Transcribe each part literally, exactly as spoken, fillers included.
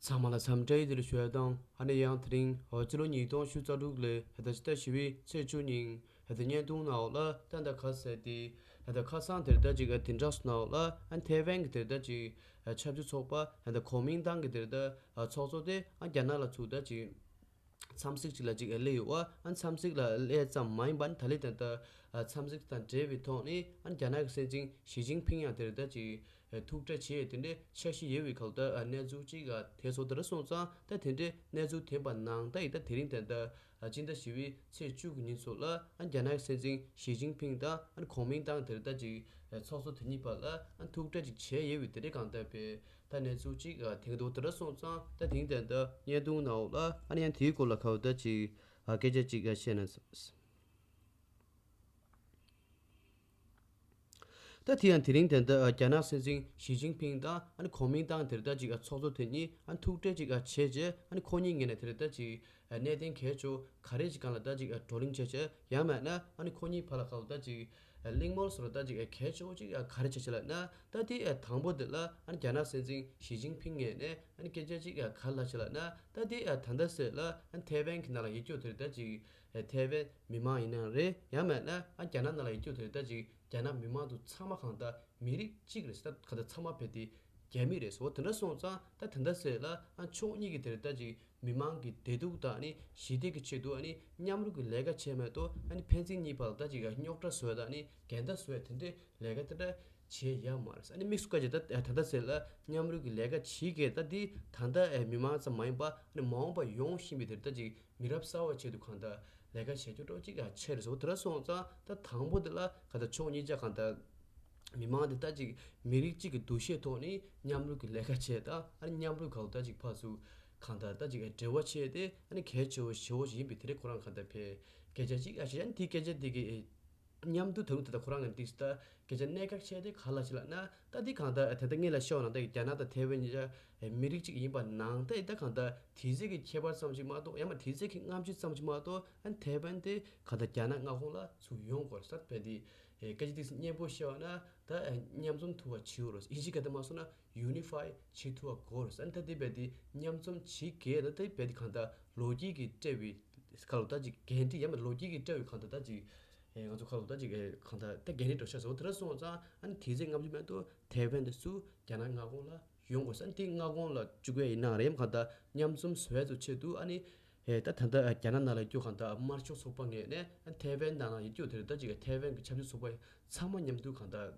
ཚང་མ་ལ་འཚམས་འདྲི་ཡི་དེ་རུ་ཞུ་ཡ་དང་ཨ་ནི་ཡང་དེ་རིང་ཕྱི་ལོ་ཉིས་སྟོང་ཉི་ཤུ་རྩ་དྲུག་ལོའི་ད་ཕྱི་ཟླ་བཞི་པའི་ཚེས་བཅུ་ཉིན་ད་བརྙན་ཐུང་ནང་ལ་ད་ད་ཁ་ཟེར་ཏེ་ད་ཁ་སང་དེར་ད་ཅིག་དེ་འདྲ་སོང་ལ་ཨ་ཐེ་ཝན་གྱི་དེར་ད་ཅིག་ཆབ་སྲིད་ཚོགས་པ་ད་གོ་མིང་ཏང་གི་དེར་ད་ཚོགས་གཙོ་དེ་ཨ་རྒྱ་ནག་ལ་ཚུར་ད་ཅིག་འཚམས་གཟིགས་ཅིག་ལ་ཅིག་སླེབས་ཡོད་པ། ཨ་འཚམས་གཟིགས་ལ་སླེབས་ཙམ་མ་ཡིན་པར་ད་ལི་དེ་ད་འཚམས་གཟིགས་དང་འབྲེལ་བའི་ཐོག་ནས་ཨ་རྒྱ་ནག་གི་སྲིད་འཛིན་ཞི་ཅིན་ཕིང་ཡང་དེར་ད་ཅིག་ཐུག་འཕྲད་བྱས་དེ་འདྲའི་འཆར་གཞི་ཡོད་པའི་སྐོར་ད་གནས་ཚུལ་ཅིག་ཐེ་ཚོམ་དེ་འདྲ་སོང་ཙང་ད་དེ་འདྲའི་གནས་ཚུལ་ཐོན་པ་ནང་ད་ཡིན་ད་དེ་རིང་དེ་ད་སྤྱི་ཟླ་བཞི་པའི་ཚེས་བཅུ་གི་ཉིན་ཚོ་ལ་ཨ་རྒྱ་ནག་གི་སྲིད་འཛིན་ཞི་ཅིན་ཕིང་དང་ཨ་གོ་མིང་ཏང་དེར་ད་ཅིག་ཚོགས་གཙོ་དེ་གཉིས་བར་ལ་ཨ་ཐུག་འཕྲད་ཅིག་བྱས་ཡོད་པའི་དེ་འདྲའི་གང་ལྟར་པའི་ད་གནས་ཚུལ་ཅིག་ཐེངས་འདུག་དེ་འདྲ་སོང་ཙང་ད་དེང་དེ་ད་བརྙན་ཐུང་ནང་ལ་ཨ་ནི་ཡང་དེའི་སྐོར་ལ་ཁ་བ་ད་ཅིག་སྐད་ཆ་ཅིག་བཤད་ན། ད་དེ་ཡང་དེ་རིང་དེ་འདི་རྒྱ་ནག་སྲིད་འཛིན་ཞི་ཅིན་ཕིང་དང་ཨ་ནི་གོ་མིང་ཏང་དེར་ད་ཅིག་ཚོགས་གཙོ་དེ་གཉིས་ཨ་ནི་ཐུག་འཕྲད་ཅིག་བྱས་རྗེས་ཨ་ནི་ཁོ་གཉིས་ངོས་ནས་དེར་ད་ཅིག་གནད་དོན་གལ་ཆེ་ག་རེ་ཅིག་སྒང་ལ་ད་ཅིག་བགྲོ་གླེང་བྱས་རྗེས་ཡང་མིན་ན་ཨ་ནི་ཁོ་གཉིས་བར་ལ་ག་ལ་ད་ཅིག་གླེང་མོལ་སོགས་ལ་ད་ཅིག་གལ་ཆེ་བོ་ཅིག་ག་རེ་བྱས་རྗེས་ལབ་ན་ད་དེ་དང་པོ་དེ་ལ་ཨ་ནི་རྒྱ་ནག་སྲིད་འཛིན་ཞི་ཅིན་ཕིང་ངོས་ནས་ཨ་ནི་སྐད་ཆ་ཅིག་ག་རེ་ལབ་རྗེས་ལབ་ན་ད་དེ་ད་ལྟ་ཟེར་ལ་ཨ་ནི་ཐེ་ཝན་གྱི་ནང་ལ་ཡོད་རྒྱུ་དེར་ད་ཅིག་ཐེ་ཝན་མི་མང་ཡིན་ནའང་རེད། ཡང་མིན་ན་ཨ་རྒྱ་ནག་ནང་ལ་ཡོད་རྒྱུ་དེ་ད་ཅིག་རྒྱ་ནག་མི་མང་དུ་ཚང་མ་གང་ལྟར་མི་རིགས་གཅིག་རེད་ཟེར། ད་གང་ལྟར་ཚང་མ་བས་ཏེ་རྒྱ་མི་རེད་ཟེར། འོ་དེ་འདྲ་སོང་ཙང་ད་དེ་འདྲ་ཟེར་ལ་ཨ་ཕྱོགས་གཉིས་ཀྱི་དེར་ད་ཅིག་མི་མང་གི་བདེ་སྡུག་དང་ཨ་ནི་ཞི་བདེ་གི་ཆེད་དུ་ཨ་ནི་མཉམ་རུབ་ཀྱི་ལས་ཀ་བྱས་མ་གཏོགས་ཨ་ནི་ཕན་ཚུན་གཉིས་བར་ད་ཅིག་རྙོག་དྲ་བཟོ་ཡ་དང་ཨ་ནི་འགལ་ཟླ་བཟོ་ཡ་དེ་འདྲའི་ལས་ཀ་དེ་འདྲ་བྱེད་ཡ་མ་རེད། ཨ་ནི་དམིགས་སུ་བཀར་རྗེས་ད་ད་ལྟ་ཟེར་ལ་མཉམ་རུབ་ཀྱི་ལས་ཀ་བྱེད་མཁན་ད་འདི་ད་ལྟ་མི་མང་ཙམ་མ་ཡིན་པ་ཨ་ནི་མ་འོངས་པ་ཡོང་བཞིན་པའི་དེར་ད་ཅིག་མི་རབས་གསར་བ་ཆེད་དུ་གང་ལྟར་ལས་ཀ་བྱེད་རྒྱུ་འདྲ་ཅིག་ཡང་ཆེ་རེད་ཟེར། འོ་དེ་འདྲ་སོང་ཙང་ད་དང་པོ་དེ་ལ་གང་ལྟར་ཕྱོགས་གཉིས་ཆ་གང་ལྟར་མི་མང་དེ་ད་ཅིག་མི་རིགས་གཅིག་གི་འདུ་ཤེས་ཐོག་ནས་མཉམ་རུབ་ཀྱི་ལས་ཀ་བྱས་དང་ཨ་ནི་མཉམ་རུབ་གང་ལྟར་ཅིག་ཕར་ཚུར་གང་ལྟར་ད་ཅིག་འབྲེལ་བ་བྱས་ཏེ་ཨ་ནི་གལ་ཆེ་བོ་ཞེ་བོ་ཞིག་ཡིན་པའི་དེ་རེད། ཁོ་རང་གང་ལྟར་ཕེ་སྐད་ཆ་ཅིག་ཨ་ཞེ་ཡང་དེའི་སྐད་ཆ་དེ་གི་མཉམ་དུ་དང་དེ་ལྟར་ཁོ་རང་གི་ཏིག་ད་སྐད་ཆ་གནད་འགག་ཆེ་དེ་ག་ལ་ཞིག་ལབ་ན་ད་འདི་གང་ལྟར་ད་ལྟ་ངས་ལ་ཤོད་ན་ད་རྒྱ་ནག་དང་ཐེ་ཝན་གཉིས་ཆ་མི་རིགས་གཅིག་ཡིན་པ་ནང་ད་ད་གང་ལྟར་དུས་ཚོད་ཀྱི་ཁྱད་པར་ཙམ་ཞིག་མ་གཏོགས་ཡང་མ་དུས་ཚོད་ཀྱི་སྔ་གཞུག་ཙམ་ཞིག་མ་གཏོགས་ཨ་ནི་ཐེ་ཝན་དེ་གང་ལྟར་རྒྱ་ནག་མངའ་ཁོངས་ལ་ཚུར་ཡོང་དགོས་ས་བས་དེ་སྐད་ཆ་ཏིག་སྙན་པོ་བཤད་པ་ན་ད་མཉམ་འཛོམས་ཐུབ་པ་བྱེད་དགོས་རེད། ཡིན་གཅིག་ག་དེ་མ་སོང་ན་ཡུ་ནི་ཕའི་བྱེད་ཐུབ་པ་དགོས་རེད། ཨ་ནི་ད་དེ་བས་དེ་མཉམ་འཛོམས་བྱེད་དགོས་ད་དེ་བས་དེ་གང་ལྟར་ལོ་རྒྱུས་ཀྱི་སྤྲད་པའི་སྐབས་ལ་ད་ཅིག་འགན་འཁྲི་ཡང་མ་ལོ་རྒྱུས་ཀྱི་སྤྲད་པའི་གང་ལྟར་ད་ཅིག་ཨེ་ང་ཚོ་ཁ་ལོ་ད་ཅིག་ཨེ་གང་ལྟར་ད་འགན་འཁྲི་འགྲོ་ཤག་ཟེར་བ་དེ་འདྲ་སོང་ཙང་ཨ་ནི་དེ་ཚེ་ལྔ་བཅུ་མན་དུ་ཐེ་ཝན་དུ་སུ་རྒྱ་ནག་མངའ་ཁོངས་ལ་ཡོང་དགོས་ས་དེ་མངའ་ཁོངས་ལ་བཅུག་གི་ཡིན་ན་རེམ་གང་ལྟར་མཉམ་འཛོམས་བཟོ་ཡ་ཚོ་ཆེད་དུ་ཨ་ནི་ཨེ་ད་ད་ལྟ་རྒྱ་ནག་ནང་ལ་སྐྱོད་གང་ལྟར་དམར་ཤོག་ཚོགས་པ་ངོས་ནས་ཨ་ཐེ་ཝན་ནང་ལ་ཡོད་རྒྱུ་དེ་རེད། ད་ཅིག་ཐེ་ཝན་གྱི་ཆབ་སྲིད་ཚོགས་པ་ཚང་མ་མཉམ་དུ་གང་ལྟར་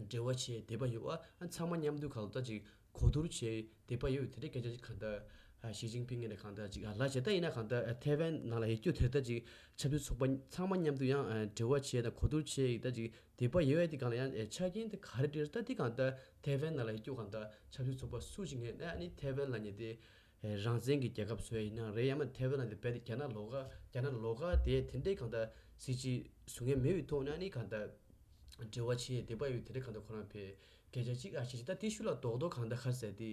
འབྲེལ་བ་བྱེད་འདོད་པ་ཡོད་པ་ཨ་ཚང་མ་མཉམ་དུ་གང་ལྟར་ཅིག་གོ་བསྡུར་བྱེད་འདོད་པ་ཡོད་དེ་འདྲའི་སྐད་ཆ་ཅིག་གང་ལྟར་ཞི་ཅིན་ཕིང་ངོས་ནས་གང་ལྟར་ཅིག་ལབ་བྱས། ད་ཡིན་ན་གང་ལྟར་ཐེ་ཝན་ནང་ལ་ཡོད་རྒྱུ་དེ་ལྟར་ཅིག་ཆབ་སྲིད་ཚོགས་པ་ཚང་མ་མཉམ་དུ་ཡང་འབྲེལ་བ་བྱེད་དང་གོ་བསྡུར་བྱེད་ཡིག་ད་ཅིག་འདོད་པ་ཡོད་ཡ་དེ་གང་ལ་ཡང་ཆ་རྐྱེན་དེ་ག་རེ་འདྲ་ད་དེ་གང་ལྟར་ཐེ་ཝན་ནང་ལ་ཡོད་རྒྱུ་གང་ལྟར་ཆབ་སྲིད་ཚོགས་པ་སུ་ཞིག་ངོས་ནས་ཨ་ནི་ཐེ་ཝན་ལབ་མཁན་དེ་རང་བཙན་གྱི་རྒྱལ་ཁབ་བཟོ་ཡ་ཡིན་ན་རེད། ཡང་མ་ཐེ་ཝན་ལབ་མཁན་དེ་རྒྱ་ནག་ལོགས་ཀ་རྒྱ་ནག་ལོགས་ཀ་དེ་དེ་འདྲའི་གང་ལྟར་སྲིད་ཇུས་བཟུང་མཁན་མེད་པའི་ཐོག་ནས་ཨ་ནི་གང་ལྟར་འབྲེལ་བ་བྱེད་འདོད་པ་ཡོད་དེ་འདྲའི་གང་ལྟར་ཁོ་རང་ཕེ་སྐད་ཆ་གཅིག་ཨ་ཤེས་ཤིག་ད་དེ་ཤུ་ལ་རྡོག་རྡོག་གང་ལྟར་ཁ་གསལ་དེ་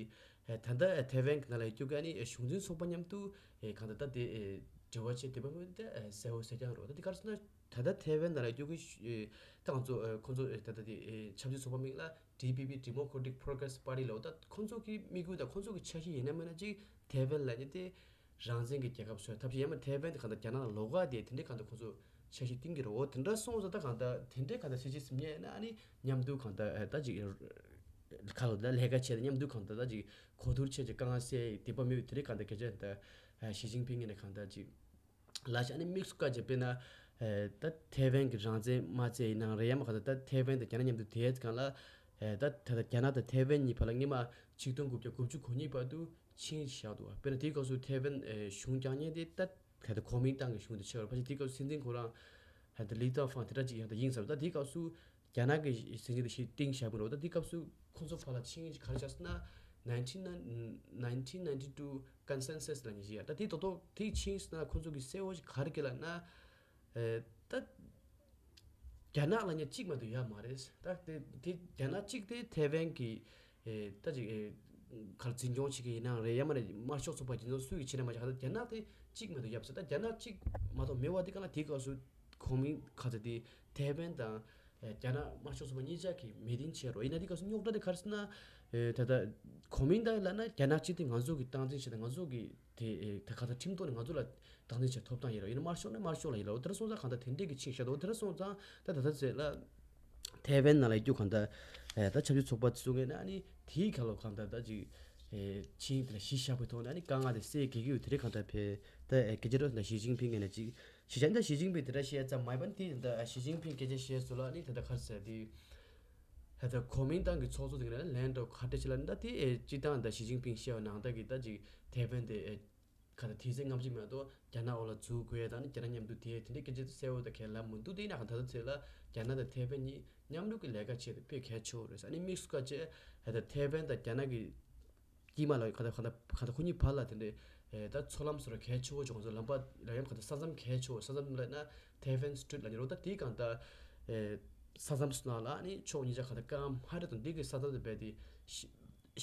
ད་ལྟ་ཐེ་ཝན་གྱི་ནང་ལ་སྐྱོད་མཁན་ཨ་ནི་གཞུང་འཛིན་ཚོགས་པ་མཉམ་དུ་གང་ལྟར་ད་དེ་འབྲེལ་བ་བྱེད་འདོད་པ་མེད་དེ་གསལ་བོ་གསལ་རྐྱང་རེད། ད་དེ་ག་རེ་ཟེར་ན་ད་ལྟ་ཐེ་ཝན་ནང་ལ་སྐྱོད་མཁན་ད་ང་ཚོ་ཁོང་ཚོ་ད་ལྟ་དེ་ཆབ་སྲིད་ཚོགས་པ་མིང་ལ་ཌི་པི་པི་Democratic Progress Party ལབ། ད་ཁོང་ཚོ་གི་དམིགས་ཡུལ་དང་ཁོང་ཚོ་གི་འཆར་གཞི་ཡིན་ན་མིན་ན་ཅིག་ཐེ་ཝན་ལབ་མཁན་དེ་རང་བཙན་གྱི་རྒྱལ་ཁབ་བཟོ་ཐབས་ཤེས་ཡང་མ་ཐེ་ཝན་དེ་གང་ལྟར་རྒྱ་ནག་ལོགས་ཀ་དེ་དེ་འདྲའི་གང་ལྟར་ཁོང་ཚོ་འཆར་གཞི་བཏིང་གི་རེད། འོ་དེ་འདྲ་སོང་ཙང་ད་གང་ལྟར་དེ་འདྲའི་གང་ལྟར་སྲིད་ཇུས་ཟིན་ཡས་ན་ཨ་ནི་མཉམ་དུ་གང་ལྟར་ད་ཅིག་ཁ་ལོ་ད་ལས་ཀ་བྱས་ཏེ་མཉམ་དུ་གང་ལྟར་ད་ཅིག་གོ་བསྡུར་བྱས་ཀྱི་དཀའ་ངལ་སེལ་འདོད་པ་མེད་པའི་དེ་འདྲའི་གང་ལྟར་སྐད་ཆ་ད་ཞི་ཅིན་ཕིང་ངོས་ནས་གང་ལྟར་ཅིག་ལབ་བྱས་ཨ་ནི་དམིགས་སུ་བཀར་བྱས་དཔེར་ན་ད་ཐེ་ཝན་གྱི་རང་བཙན་མ་བཙལ་ཡིན་ནའང་རེད། ཡང་མ་གང་ལྟར་ད་ཐེ་ཝན་དང་རྒྱ་ནག་མཉམ་དུ་བསྡད་སྒང་ལ་ད་ད་ལྟ་རྒྱ་ནག་དང་ཐེ་ཝན་གཉིས་བར་ལ་སྔོན་མ་ཆིག་སྟོང་དགུ་བརྒྱ་དགུ་བཅུ་གོ་གཉིས་བར་དུ་ཆིངས་བཞག་འདུག་དཔེར་ན་དེའི་སྐབས་སུ་ཐེ་ཝན་གཞུང་རྒྱག་མཁན་དེ་ད་ད་ལྟ་གོ་མིང་ཏང་གི་གཞུང་དེ་ཆགས་ཡོད་པ་ཞིག་དེའི་སྐབས་སུ་སྲིད་འཛིན་ཁོ་རང་ད་ལི་ཏཱོ་ཧྥང་དེ་འདྲ་ཅིག་ཡང་ད་ཡིན་ཟེར་བ། ད་དེའི་སྐབས་སུ་རྒྱ་ནག་གི་སྲིད་འཛིན་དེ་ཞིག་བཏིང་བཞག་པ་རེད། ད་དེའི་སྐབས་སུ་ཁོང་ཚོ་བར་ལ་ཆིངས་ག་རེ་བཞག་ཟེར་ན་nineteen nineteen ninety two consensus ལབ་མཁན་ཞིག་ཡ། ད་དེ་ཏོག་ཏོག་དེ་ཆིངས་ཟེར་ན་ཁོང་ཚོ་གི་གསལ་བོ་ཞིག་ག་རེ་གི་ལབ་ན་ད་རྒྱ་ནག་ལབ་མཁན་གཅིག་མ་གཏོགས་ཡོད་མ་རེད། ད་དེ་དེ་རྒྱ་ནག་གཅིག་དེ་ཐེ་ཝན་གི་ད་ཅིག་གར་འཛིན་སྐྱོང་བྱེད་ཀྱི་ཡིན་ནའང་རེད། ཡང་མ་རེད་དམར་ཤོག་ཚོགས་པ་རྒྱུན་འཛིན་སུ་ཡིས་བྱེད་ན་མ་བྱེད་ག་ད་རྒྱ་ནག་དེ་གཅིག་མ་གཏོགས་ཡོད་ཟེར། ད་རྒྱ་ནག་གཅིག་མ་གཏོགས་མེད་པ་དེ་ག་ལ་དེའི་སྐབས་སུ་གོ་མིང་ག་ཚོད་དེ་ཐེ་ཝན་དང་ རྒྱ་ནག་དམར་ཤོག་ཚོགས་པ་གཉིས་ཆ་གི་མི་ཏིང་བྱས་རོགས་ཡིན་ན། དེ་ག་སོ་རྙོག་དྲ་དེ་ག་རེ་ཟེར་ན། ད་ལྟ་གོ་མིན་ཏང་ལབ་ན་རྒྱ་ནག་སྤྱི་དེ་ང་ཚོ་གི་སྟངས་འཛིན་བྱས་ཏེ་ང་ཚོ་གི་དེ་ད་ག་ད་ཁྲིམས་ཐོག་ནས་ང་ཚོ་ལ་སྟངས་འཛིན་བྱེད་ཐོབ་ཐང་ཡིན་རོགས་ཡིན་ན། དམར་ཤོག་ནས་དམར་ཤོག་ལ་ཡིན་རོགས། དེ་འདྲ་སོང་ཙང་གང་ལྟར་དེ་འདྲས་ཀྱི་ཆིངས་བཞག་འདུག་དེ་འདྲ་སོང་ཙང་ད་ད་ལྟ་ཚེ་ལ། ཐའེ་ཝན་ནང་ལ་ཡོད་རྒྱུ་གང་ལྟར། ད་ཆབ་སྲིད་ཚོགས་པ་བཙུགས་མཁན་ནི་ཨ་ནི་དེའི་ཁ་ལོ་གང་ལྟར་ད་ཅིག་ཆིངས་དེ་ལ་གཞི་བཞག་པའི་ཐོག་ནས་ཨ་ནི་དཀའ་ངལ་དེ་སེལ་དགོས་ཀྱི་ཡོད། དེ་རིང་གང་ལྟར་ཕེ་ད་སྐད་ཆ་རོ་ད་ཞི་ཅིན་ཕིང་གིས་ནས་ཅིག་ཞི་ཅིན་ད་ཞི་ཅིན་ཕིང་དེ་འདྲ་བཤད་ཙམ་མ་ཡིན་པ་ནི་དེ་ད་ཞི་ཅིན་ཕིང་སྐད་ཆ་བཤད་ཚུལ་ལ་ནི་ད་ལྟ་ག་རེ་ཟེར་དེ། ད་ལྟ་གོ་མིན་ཏང་གི་ཚོགས་གཙོ་དེ་ག་ནས་ལན་འགྲོ་ཁ་བྲལ་བྱེད་ལ་ནི་ད་དེ་སྤྱི་བཏང་ད་ཞི་ཅིན་ཕིང་བཤད་པ་ནང་ལྟར་གི་ད་ཅིག་ཐའེ་ཝན་དེ། ག་ད་དེ་ཚེ་སྔ་ཕྱི་མ་གཏོགས་རྒྱ་ནག་འོག་ལ་འཛུལ་དགོས་ཡ་དང་ནི་རྒྱ་ནག་མཉམ་དུ་དེ་དེ་འདྲའི་སྐད་ཆ་གསལ་བོ་དང་གལ་ལ་མི་འདུག་དེ་ཡིན་ན་གང་ད་ད་ཚེ་ལ་རྒྱ་ནག་དང་ཐའེ་ཝན་གཉིས་མཉམ་རུབ་ཀྱི་ལས་ཀ་བྱེད་དུ་དཔེ་གལ་ཆེ་བོ་རེད་ཟེར། ཨ་ནི་དམིགས་སུ་བཀར་བྱས་ད་ད་ཐའེ་ཝན་དང་རྒྱ་ནག་གི་དཀྱིལ་མ་ལ་ག་ད་ག་ད་ག་ད་ཁོ་གཉིས་བར་ལ་དེ་འདྲའི་ད་མཚོ་ལམ་སོ་ར་གལ་ཆེ་བོ་བྱུང་ཚོ་ལམ་པ་ལ་ཡང་ག་ད་ས་མཚམས་གལ་ཆེ་བོ་ས་མཚམས་ལ་ན་ཐའེ་ཝན་སི་ཊི་རིཊ་ལ་ཉེ་རོ། ད་དེ་གང་ད་ས་མཚམས་སུ་ན་ལ་ཨ་ནི་ཕྱོགས་གཉིས་ཆ་ག་ད་དཀའ་ངལ་མ་རེད་དང་དེ་གི་ས་མཚམས་དེ་བས་དེ།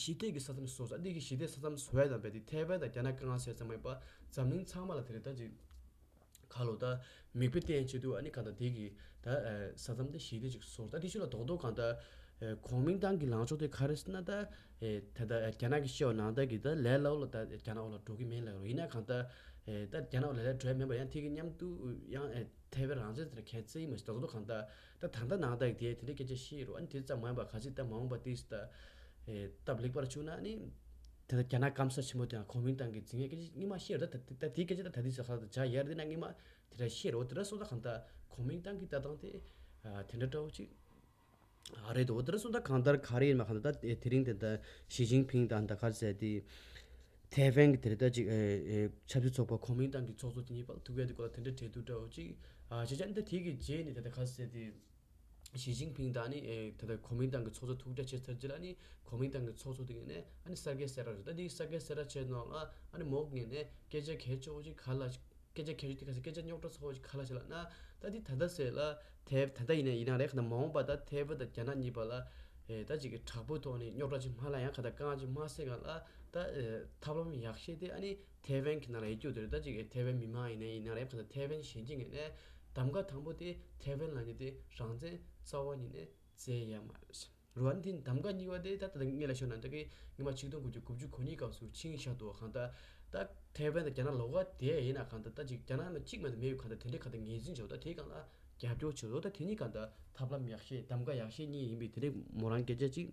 ཞི་བདེ་གི་ས་མཚམས་བཟོ་ས་འདི་གི་ཞི་བདེ་ས་མཚམས་བཟོ་ཡ་དང་རྦད་དེ་ཐའེ་ཝན་དང་རྒྱ་ནག་དཀའ་ངལ་སེལ་ས་མ་ཡིན་པ་འཛམ་གླིང་ཚང་མ་ལ་དེ་རེད་ད་ཅིག་ཁ་ལོ་ད་མིག་དཔེ་བསྟན་བྱེད་དུས་ཨ་ནི་གང་ལྟར་དེ་གི་ད་ས་མཚམས་དེ་ཞི་བདེ་ཅིག་བཟོ་ད་དེ་ཤུ་ལ་རྡོག་རྡོག་གང་ལྟར་གོ་མིན་ཏང་གི་ལངས་ཕྱོགས་དེ་ག་རེ་ཟེར་ན་ད་ད་ད་རྒྱ་ནག་གི་ཤོ་ནང་ད་གི་ད་ལས་སླ་བོ་ལ་ད་རྒྱ་ནག་འོག་ལ་འགྲོ་གི་མིན་ལ་ཡིན་ན་གང་ལྟར་ད་རྒྱ་ནག་འོག་ལ་ལས་འགྲོ་ཡ་མིན་པ་ཡང་དེ་གི་མཉམ་དུ་ཡང་ཐའེ་ཝན་རང་བཙན་དེ་ལ་གལ་ཆེ་ཡིན་མ་ཞིག་རྡོག་རྡོག་གང་ལྟར། ད་ད་ལྟ་ནང་བདག་དེ་དེ་འདྲའི་སྐད་ཆ་བཤད་རོགས། ཨ་ནི་དེ་ཙམ་མ་ཡིན་པ་ག་ཚོད་ད་མ་འོངས་པ་ཏིས་ད་སྟབས་ལེགས་པར་བྱུང་ན་ནི་དེ་ད་རྒྱ་ནག་སྐམ་ས་ཆེན་མོ་དེའང་གོ་མིན་ཏང་གི་འཛིན་ཡས་སྐད་ཆ་གཉིས་མ་བཤད་རོགས། ད་ད་དེ་སྐད་ཆ་ད་ད་དེ་ཟ་ཁ་ད་བྱ་ཡར་དེ་ན་གཉིས་མ་དེ་འདྲ་བཤད་རོགས། དེ་འདྲ་སོང་ད་གང་ལྟར་གོ་མིན་ཏང་གི་ལྟ་སྟངས་དེ་དེ་འདྲ་འདྲ་བོ་ཅིག་ཨ་རེད་དོ། དེ་འདྲ་སོང་ད་གང་ལྟར་ག་རེ་ཡིན་མ་གང་ལྟར་ད་དེ་རིང་དེ་ད་ཞི་ཅིན་ཕིང་དང་ད་ག་རེ་ཟེར་དེ། ཐའེ་ཝན་གྱི་དེ་རེད་ད་ཅིག་ཨེ་ཨེ་ཆབ་སྲིད་ཚོགས་པ་གོ་མིན་ཏང་གི་ཚོགས་གཙོ་དེ་གཉིས་བར་ཐུག་ཡ་དེ་སྐོར་ལ་དེ་འདྲ་གྲོས་བསྡུར་འདྲ་བོ་ཅིག་ཨ་བྱས་ཙང་ད་དེ་གི་རྗེས་ནས་ད་ལྟ་ག་ཟེར་དེ་ཞི་ཅིན་ཕིང་དང་ནི་ཨེ་ད་ལྟ་གོ་མིན་ཏང་གི་ཚོགས་གཙོ་ཐུག་འཕྲད་བྱས་ཚར་རྗེས་ལ་ནི་གོ་མིན་ཏང་གི་ཚོགས་གཙོ་དེ་གི་ནས་ཨ་ནི་གསར་འགོད་གསལ་བསྒྲགས་རེད། ད་དེ་གསར་འགོད་གསལ་བསྒྲགས་བྱས་ནང་ལ་ཨ་ནི་མོག་ངས་ནས་སྐད་ཆ་གལ་ཆེ་བོ་ཅིག་ག་ལ། སྐད་ཆ་གལ་ཆེ་དེ་ག་ཟེར་སྐད་ཆ་རྙོག་དྲ་ཚ་བོ་ཅིག་ག་ལ་ཞིག་ལ་ན། ད་དེ་ད་ལྟ་ཟེར་ལ་ཐའེ་ད་ལྟ་ཡིན་ན་ཡིན་ན་རེད་ག་ན་མ་འོངས་པ་ད་ཐའེ་ཝན་དང་རྒྱ་ནག་གཉིས་བར་ལ་ཨེ་ད་ཅིག་གི་དྲག་པོའི་ཐོག་ནས་རྙོག་དྲ་ཅིག་མ་ལ་ཡང་ག་ད་དཀའ་ངལ་ཅིག་མ་སེལ་ག་ལ་ད་ཨེ་ཐབས་ལམ་ཡག་ཤོས་དེ་ཨ་ནི་ཐའེ་ཝན་གྱི་ནང་ལ་ཡོད་རྒྱུ་དེ་རེད། ད་ཅིག་གི་ཐའེ་ཝན་མི་མང་ཡིན་ན་ཡིན་ན་རེད་ག་ད་ཐའེ་ཝན་གཞན་གྱི་ངོས་ནས་གདམ་ག་དང་པོ་དེ་ཐའེ་ཝན་ལ་ནི་དེ་རང་བཙན་རྩ་བ་ཉིད་ནས་བཙལ་ཡ་མ་རེད། རུ་ཨན་དེ་གདམ་ག་གཉིས་པ་དེ་ད་ལྟ་ངེད་ལ་ཤོད་ན་ད་གི་ངེད་མ་ཆིག་སྟོང་དགུ་བརྒྱ་དགུ་བཅུ་གོ་གཉིས་སྐབས་སུ་ཆིངས་བཞག་འདུག་གང་ལྟར་ད་ཐའེ་ཝན་དང་རྒྱ་ནག་ལོགས་ཀ་དེ་ཡིན་ན་གང་ལྟར་ད་ཅིག་རྒྱ་ནག་ནང་གཅིག་མ་གཏོགས་མེད་ཡོད་གང་ལྟར་དེ་འདྲའི་གང་ལྟར་ངོས་འཛིན་བྱེད་འདུག་ད་དེ་གང་ལ་རྒྱབ་སྐྱོར་བྱེད་འདུག་ད་དེ་གཉིས་གང་ལྟར་ཐབས་ལམ་ཡག་ཤོས་གདམ་ག་ཡག་ཤོས་གཉིས་ཡིན་པའི་དེ་འདྲའི་མོ་རང་སྐད་ཆ་ཅིག་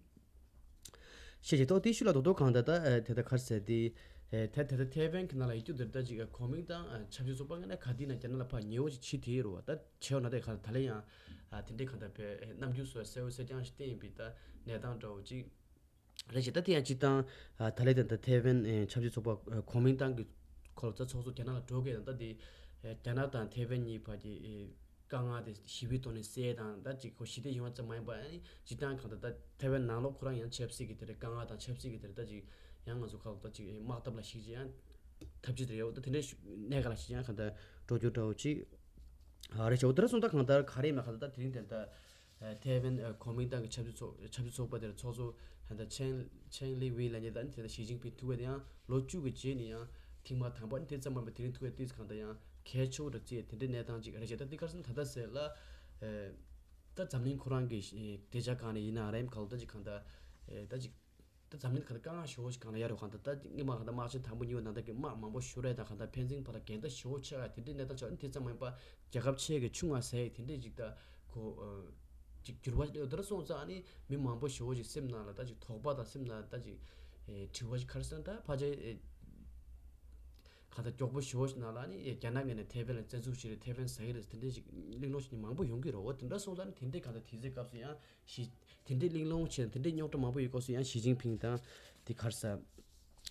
བཤད་བྱེད་ཐོག་དེ་ཤུ་ལ་རྡོག་རྡོག་གང་ལྟར་ད་དེ་ད་གར་ཟེར་དེ་ད་དེ་ད་ཐའེ་ཝན་གི་ནང་ལ་ཡོད་རྒྱུ་དེ་ད་ཅིག་གོ་མིང་དང་ཆབ་སྲིད་ཚོགས་པ་ངོས་ནས་ག་དེ་ན་རྒྱ་ནག་ལ་ཕར་ཉེ་བོ་ཅིག་བྱེད་དེ་ཡོད་རེད་བ། ད་བྱས་ཡོད་ན་དེ་གང་ལྟར་ད་ལན་ཡང་། ཨ་དེ་འདྲའི་གང་ལྟར་བའི་རྣམ་འགྱུར་སོགས་གསལ་བོ་གསལ་རྐྱང་ཞིག་བསྟན་ཡིན་པའི་ད་གནས་སྟངས་འདྲ་བོ་ཅིག་རེད་ཅེས། ད་དེ་ཡང་སྤྱིར་བཏང་ཨ་ད་ལན་དེ་ད་ཐའེ་ཝན་ཨེ་ཆབ་སྲིད་ཚོགས་པ་ཨ་གོ་མིང་ཏང་གི་ཁོ་ལ་ད་ཚོགས་གཙོ་རྒྱ་ནག་ལ་འགྲོ་དགོས་དང་། ད་དེ་ཨེ་རྒྱ་ནག་དང་ཐའེ་ཝན་གཉིས་བར་གྱི་ཨེ་དཀའ་ངལ་དེ་ཞི་བའི་ཐོག་ནས་སེལ་དང་། ད་ཅིག་ཁོ་ཞི་བདེ་ཡོང་བ་ཙམ་མ་ཡིན་པར་ཨ་ནི་སྤྱིར་བཏང་གང་ལྟར་ད་ཐའེ་ཝན་ནང་ལོགས་ཁོ་རང་ཡང་ཆབ་སྲིད་ཀྱི་དེ་འདྲའི་དཀའ་ངལ་དང་ཆབ་སྲིད་ཀྱི་དེ་འདྲ་ད་ཅིག་ཡང་ང་ཚོ་ཁ་ལོ་ད་ཅིག་ཨེ་དམག་འཐབ་ལ་ཞིག་ཅིག་ཡང་ཐབས་ཇུས་དེ་རེད་འོ། ད་དེ་འདྲའི་གནས་ག་ལ་ཞིག་ཡང་གང་ལྟར་འགྲོ་རྒྱུ་འདྲ་བོ་ཅིག་ཨ་རེ་ཞོ་དེ་ར་སོང་ད་གང་ལྟར་ག་རེ་མ་གང་ལྟར་ད་དེ་རིང་དེ་ད་ཐའེ་ཝན་གོ་མིང་ཏང་གི་ཆབ་སྲིད་ཚོགས་ཆབ་སྲིད་ཚོགས་པ་དེར་ཚོགས་གཙོ་ད་ཆེན་ཆེན་ལི་ཝི་ལ་ཉེ་ད་ནི་དེ་ད་ཞི་ཅིན་ཕིང་ཐུག་པ་དེ་ཡང་ལོ་བཅུ་གི་རྗེས་ནས་ཡང་ཐེངས་མ་དང་པོ་ནི་དེ་ཙམ་མ་མ་དེ་རིང་ཐུག་པའི་ཏིས་གང་ལྟར་ཡང་གལ་ཆེ་བོ་ར་བརྩིས་དེ་འདྲའི་གནས་སྟངས་ཅིག་རེ་བྱས། ད་དེ་གར་སོང་ད་ད་ཟེར་ལ་ད་འཛམ་གླིང་ཁོ་རང་གི་དེ་ཆ་གང་ནས་ཡིན་ན་རེམ་ག་ལོ་ད་ཅིག་གང་ལྟར་ད་ཅིག་ད་འཛམ་གླིང་ག་ད་དཀའ་ངལ་ཞེ་པོ་ཞིག་གང་ལ་ཡ་རུ་གང་ད་ད་སྔོན་མ་གང་ད་དམག་ཆེན་དང་པོ་གཉིས་པ་ནང་ད་གི་དམག་མང་པོ་ཤོར་རེད་དང་། གང་ད་ཕན་ཚུན་བར་ལ་འགལ་ཟླ་ཞེ་པོ་ཆགས་ཡ་དེ་འདྲའི་གནས་སྟངས་ཆགས། དེ་འདྲའི་ཚང་མ་ཡིན་པ་རྒྱལ་ཁབ་ཆེ་གི་ཆུང་ང་ཟེར་ཡ་དེ་འདྲའི་ཅིག་ད་ཁོ་ཅིག་འགྱུར་བ་ཞིག་སླེབས་དེ་ར་སོང་ཙང་ཨ་ནི་མི་མང་པོ་ཞེ་པོ་ཞིག་སེམས་ནང་ལ་ད་ཅིག་དོགས་པ་དང་སེམས་ནང་ད་ཅིག་དྲི་བ་ཞིག་ག་རེ་ཟེར་ན་ད་ཕལ་ཆེར་གང་ད་མགྱོགས་པོ་ཞེ་པོ་ཞིག་ནང་ལ་ཨ་ནི་རྒྱ་ནག་ངོས་ནས་ཐའེ་ཝན་ལ་བཙན་འཛུལ་བྱེད་རེད། ཐའེ་ཝན་ཟ་གི་རེད། དེ་འདྲའི་ཞིག་གླེང་སློང་བྱེད་མཁན་མང་པོ་ཡོང་གི་རེད། འོ་དེ་འདྲ་སོང་ཙང་ཨ་ནི་དེ་འདྲའི་གང་ད་དུས་ཚོད་སྐབས་སུ་ཡང་། ཞི། དེ་འདྲའི་གླེང་སློང་བྱས་དེ་འདྲའི་རྙོག་དྲ་མང་པོ་ཡོད་སྐབས་སུ་ཡང་ཞི་ཅིན་ཕིང་དང་དེ་གར་ས་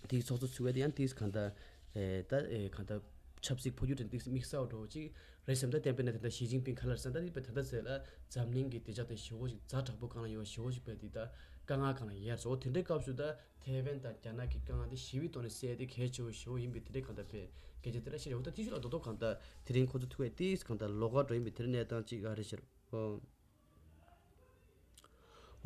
དེའི་ཚོགས་གཙོ་ཚུད་པ་དེ་ཡང་དེས་གང་ལྟར་ཨེ་ད་ཨེ་གང་ལྟར་ཆབ་སྲིད་འཕོ་འགྱུར་དེ་དེ་དམིགས་བསལ་འགྲོ་ཅིག་རེད་སེམས། ད་བསྟན་པའི་ནང་དེ་ལྟར་ཞི་ཅིན་ཕིང་ག་ལར་སང་ད་དེ་ད་ལྟ་ཟེར་ལ་འཛམ་གླིང་གི་བདེ་འཇགས་དང་ཞི་བོ་ཞིག་ཛ་དྲག་པོ་གང་ལ་ཡོད་ཞི་བོ་ཞིག་པས་དེ་ད་དཀའ་ངལ་གང་ལ་ཡར་སོ། དེ་འདྲའི་སྐབས་སུ་ད་ཐའེ་ཝན་དང་རྒྱ་ནག་གི་དཀའ་ངལ་དེ་ཞི་བའི་ཐོག་ནས་སེལ་དེ་གལ་ཆེ་བོ་ཞི་བོ་ཡིན་པའི་དེ་འདྲའི་གང་ལྟར་བས་སྐད་ཆ་དེ་འདྲ་བཤད་རེད། འོ་ད་དེ་ཤུ་ལ་རྡོག་རྡོག་གང་ལྟར་དེ་རིང་ཁོ་ཚོ་ཐུག་པའི་དེས་གང་ལྟར་ལོགས་ཀ་འགྲོ་ཡིན་པའི་དེ་འདྲའི་གནས་སྟངས་ཅིག་ཨ་རེ་ཤར།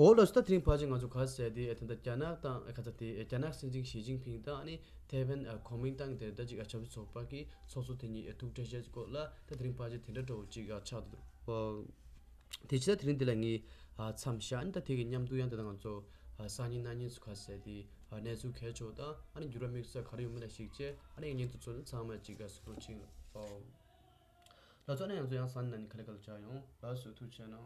འོ་ལགས་སོ། ད་དེ་རིང་ཕལ་ཆེར་ང་ཚོ་ག་ཟེར་དེ་ཨེ་ད་ལྟ་རྒྱ་ནག་དང་ཨེ་ག་ཚ་དེ་ཨེ་རྒྱ་ནག་སྲིད་འཛིན་ཞི་ཅིན་ཕིང་དང་ཨ་ནི་ཐའེ་ཝན་ཨེ་གོ་མིང་ཏང་དེ་ད་ཅིག་ཨ་ཆབ་སྲིད་ཚོགས་པ་གི་ཚོགས་གཙོ་དེ་གཉིས་ཨེ་ཐུག་འཕྲད་བྱས་སྐོར་ལ་ད་དེ་རིང་ཕལ་ཆེར་དེ་འདྲ་འདྲ་བོ་ཅིག་ཨ་ཆགས་འདུག་འོ། དེ་ཕྱིན་ད་དེ་རིང་འདི་ལ་ངས་ཨ་མཚམས་བཞག་ཨ་ནི་ད་དེ་གི་མཉམ་དུ་ཡང་ད་ལྟ་ང་ཚོ་ཨ་སང་ཉིན་གནངས་ཉིན་སུ་ཁ་ཟེར་དེ་ཨ་གནས་ཚུལ་གལ་ཆེ་བ་དང་ཨ་ནི་འགྱུར་བ་དམིགས་བསལ་ག་རེ་ཡོད་མེད་ལ་གཞིགས་བྱས་ཨ་ནི་ངས་ཉིན་དུ་ཚོ་ནི་ཚང་མ་ཅིག་དགའ་སུ་ཁུར་ཆིང་ལ་ཨོ། ལགས་སོ་ཨ་ནི་ང་ཚོ་ཡང་སང་ཉིན་གནངས་ཉིན་ག་ལེ་ག་ལེ་བྱ་ཡོང་། ལགས་སོ་ཐུགས་རྗེ་གནང་།